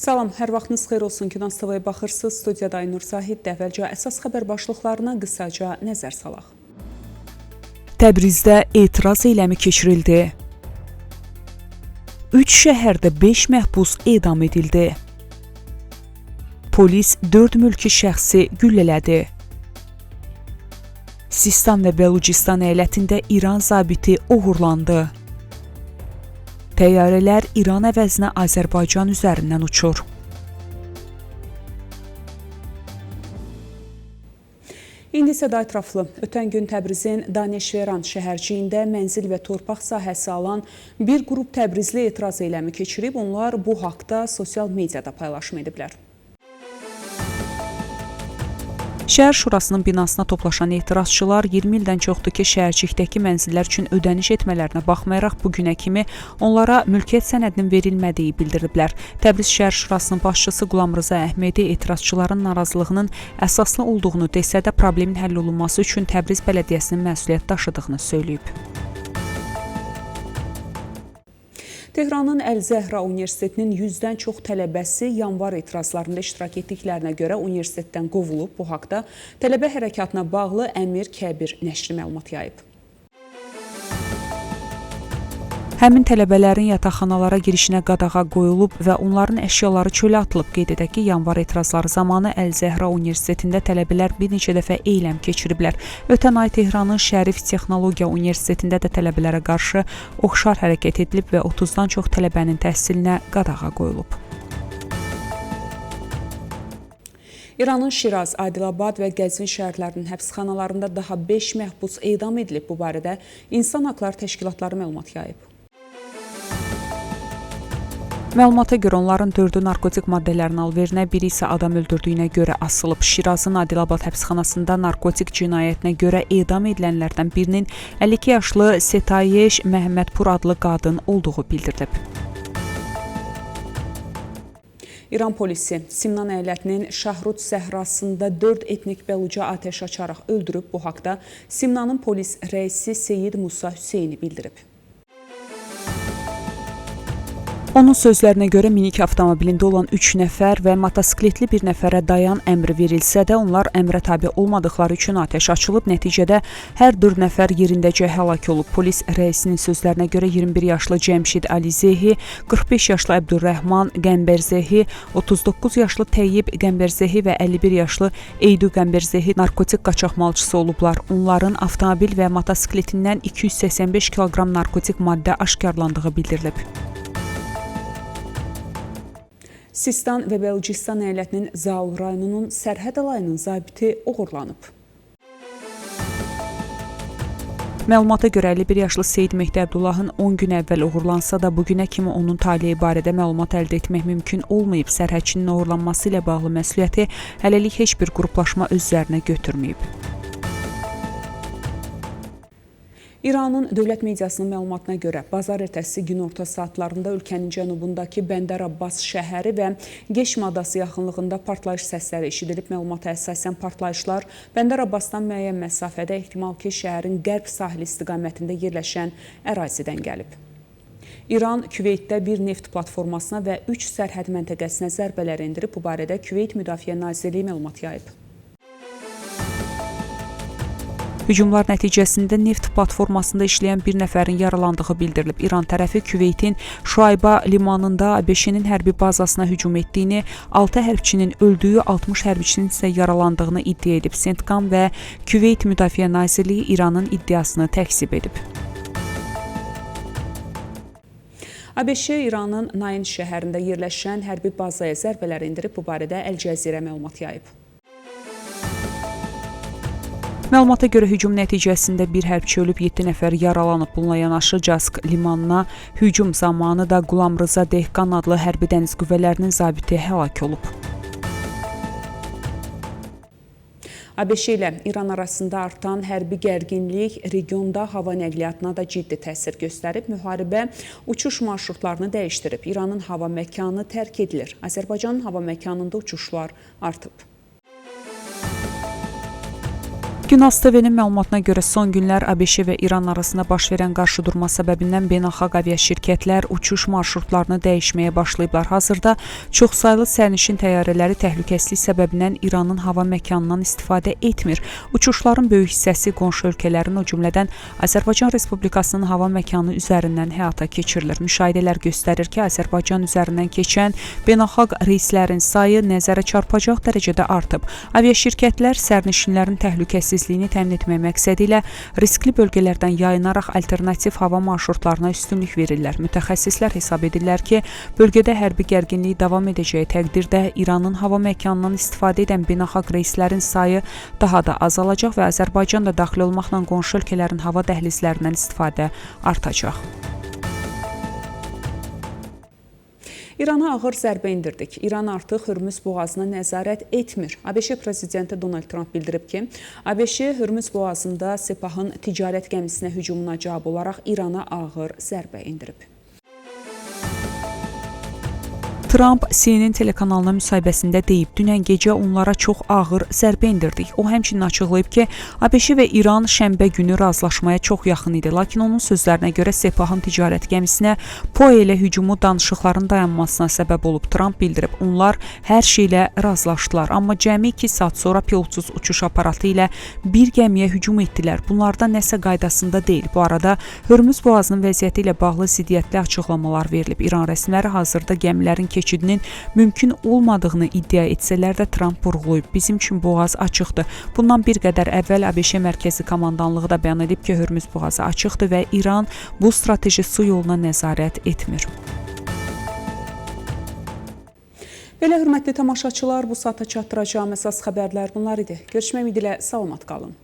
Salam, hər vaxtınız xeyir olsun. Günas TV-yə baxırsınız. Studiyada Aynur Zahid. Əvvəlcə əsas xəbər başlıqlarına qısaca nəzər salaq. Təbrizdə etiraz eyləmi keçirildi. 3 şəhərdə 5 məhbus edam edildi. Polis 4 mülki şəxsi güllələdi. Sistan və Bəlucistan əyalətində İran zabiti oğurlandı. Təyyarələr İran əvəzinə Azərbaycan üzərindən uçur. İndi isə daha ətraflı. Ötən gün Təbrizin Danişveran şəhərciyində mənzil və torpaq sahəsi alan bir qrup Təbrizli etiraz eyləmi keçirib. Onlar bu haqda sosial mediada paylaşım ediblər. Şəhər Şurasının binasına toplaşan etirazçılar 20 ildən çoxdur ki, şəhərcikdəki mənzillər üçün ödəniş etmələrinə baxmayaraq bu günə kimi onlara mülkiyyət sənədinin verilmədiyi bildiriblər. Təbriz Şəhər Şurasının başçısı Qulamrıza Əhmədi etirazçıların narazılığının əsaslı olduğunu desə də problemin həll olunması üçün Təbriz Bələdiyyəsinin məsuliyyət daşıdığını söyləyib. Tehranın Əl-Zəhra Universitetinin 100-dən çox tələbəsi yanvar etirazlarında iştirak etdiklərinə görə universitetdən qovulub. Bu haqda tələbə hərəkatına bağlı Əmir Kəbir nəşri məlumat yayıb. Həmin tələbələrin yataqxanalara girişinə qadağa qoyulub və onların əşyaları çölə atılıb. Qeyd edək ki, yanvar etirazları zamanı Əl-Zəhra Universitetində tələbələr bir neçə dəfə eyləm keçiriblər. Ötən ay Tehranın Şərif Texnologiya Universitetində də tələbələrə qarşı oxşar hərəkət edilib və 30-dan çox tələbənin təhsilinə qadağa qoyulub. İranın Şiraz, Adilabad və Qəzvin şəhərlərinin həbsxanalarında daha 5 məhbus edam edilib. Bu barədə İnsan Haqları Təşkilatları məlumat yayıb. Məlumata görə onların 4-ü narkotik maddələrin alverinə, biri isə adam öldürdüyünə görə asılıb. Şirazın Adilabad həbsxanasında narkotik cinayətinə görə edam edilənlərdən birinin 52 yaşlı Setayeş Məhəmmədpur adlı qadın olduğu bildirilib. İran polisi Simnan əyalətinin Şahrud səhrasında 4 etnik bəluca atəş açaraq öldürüb. Bu haqda Simnanın polis rəisi Seyid Musa Hüseyni bildirib. Onun sözlərinə görə minik avtomobilində olan 3 nəfər və motosikletli bir nəfərə dayan əmri verilsə də onlar əmrə tabe olmadıqları üçün atəş açılıb. Nəticədə hər 4 nəfər yerindəcə həlak olub. Polis rəisinin sözlərinə görə 21 yaşlı Cəmşid Alizehi, 45 yaşlı Əbdürrəhman Qəmbərzehi, 39 yaşlı Təyyib Qəmbərzehi və 51 yaşlı Eydü Qəmbərzehi narkotik qaçaqmalçısı olublar. Onların avtomobil və motosikletindən 285 kiloqram narkotik maddə aşkarlandığı bildirilib. Sistan və Bəlucistan əyalətinin Zaul rayonunun sərhəd alayının zabiti oğurlanıb. Məlumata görə 51 yaşlı Seyid Mehdi Əbdullahın 10 gün əvvəl oğurlansa da bugünə kimi onun taleyi barədə məlumat əldə etmək mümkün olmayıb. Sərhədçinin oğurlanması ilə bağlı məsuliyyəti hələlik heç bir qruplaşma öz üzərinə götürməyib. İranın dövlət mediasının məlumatına görə bazar ertəsi günorta saatlarında ölkənin cənubundakı Bəndər Abbas şəhəri və Qeşm adası yaxınlığında partlayış səsləri eşidilib. Məlumata əsasən partlayışlar Bəndər Abbasdan müəyyən məsafədə, ehtimal ki, şəhərin qərb sahili istiqamətində yerləşən ərazidən gəlib. İran Küveytdə bir neft platformasına və 3 sərhəd məntəqəsinə zərbələr endirib. Bu barədə Küveyt Müdafiə Nazirliyi məlumat yayıb. Hücumlar nəticəsində neft platformasında işləyən bir nəfərin yaralandığı bildirilib. İran tərəfi Küveytin Şuayba limanında ABŞ-nin hərbi bazasına hücum etdiyini, 6 hərbçinin öldüyü, 60 hərbçinin isə yaralandığını iddia edib. Sentkom və Küveyt Müdafiə Nazirliyi İranın iddiasını təkzib edib. ABŞ İranın Nain şəhərində yerləşən hərbi bazaya zərbələr endirib. Bu barədə Əl-Cəzirə məlumat yayıb. Məlumata görə hücum nəticəsində bir hərbçi ölüb, 7 nəfər yaralanıb. Bununla yanaşı Cask limanına hücum zamanı da Qulamrıza Dehqan adlı hərbi dəniz qüvvələrinin zabiti həlak olub. ABŞ ilə İran arasında artan hərbi gərginlik regionda hava nəqliyyatına da ciddi təsir göstərib. Müharibə uçuş marşrutlarını dəyişdirib. İranın hava məkanı tərk edilir. Azərbaycanın hava məkanında uçuşlar artıb. Günas TV-nin məlumatına görə son günlər ABŞ və İran arasında baş verən qarşıdurma səbəbindən beynəlxalq aviaşirkətlər uçuş marşrutlarını dəyişməyə başlayıblar. Hazırda çoxsaylı sərnişin təyyarələri təhlükəsizlik səbəbindən İranın hava məkanından istifadə etmir. Uçuşların böyük hissəsi qonşu ölkələrin, o cümlədən Azərbaycan Respublikasının hava məkanı üzərindən həyata keçirilir. Müşahidələr göstərir ki, Azərbaycan üzərindən keçən beynəlxalq reyslərin sayı nəzərə çarpacaq dərəcədə artıb. Aviaşirkətlər sərnişinlərin təhlükəsizliyini təmin etmək məqsədi ilə riskli bölgələrdən yayınaraq alternativ hava marşrutlarına üstünlük verirlər. Mütəxəssislər hesab edirlər ki, bölgədə hərbi gərginlik davam edəcəyi təqdirdə İranın hava məkanından istifadə edən beynəlxalq reyslərin sayı daha da azalacaq və Azərbaycan da daxil olmaqla qonşu ölkələrin hava dəhlizlərindən istifadə artacaq. İrana ağır zərbə endirdik. İran artıq Hörmüz boğazına nəzarət etmir. ABŞ prezidenti Donald Trump bildirib ki, ABŞ Hörmüz boğazında Sepahın ticarət gəmisinə hücumuna cavab olaraq İrana ağır zərbə endirib. Trump CNN telekanalına müsahibəsində deyib, dünən gecə onlara çox ağır zərbə endirdik. O həmçinin açıqlayıb ki, ABŞ və İran şənbə günü razılaşmaya çox yaxın idi. Lakin onun sözlərinə görə Sepahın ticarət gəmisinə POE ilə hücumu danışıqların dayanmasına səbəb olub. Trump bildirib, onlar hər şeylə razılaşdılar. Amma cəmi 2 saat sonra pilotsuz uçuş aparatı ilə bir gəmiyə hücum etdilər. Bunlarda nəsə qaydasında deyil. Bu arada Hörmüz boğazının vəziyyəti ilə bağlı ziddiyyətli açıqlamalar verilib. İran rəsmiləri hazırda gəmilərin keçidinin mümkün olmadığını iddia etsələr də Trump vurğulayıb. Bizim üçün boğaz açıqdır. Bundan bir qədər əvvəl ABŞ Mərkəzi Komandanlığı da bəyan edib ki, Hörmüz boğazı açıqdır və İran bu strateji su yoluna nəzarət etmir. Belə, hörmətli tamaşaçılar, bu saata çatdıracağım əsas xəbərlər bunlar idi. Görüşmək ümidi ilə salamat qalın.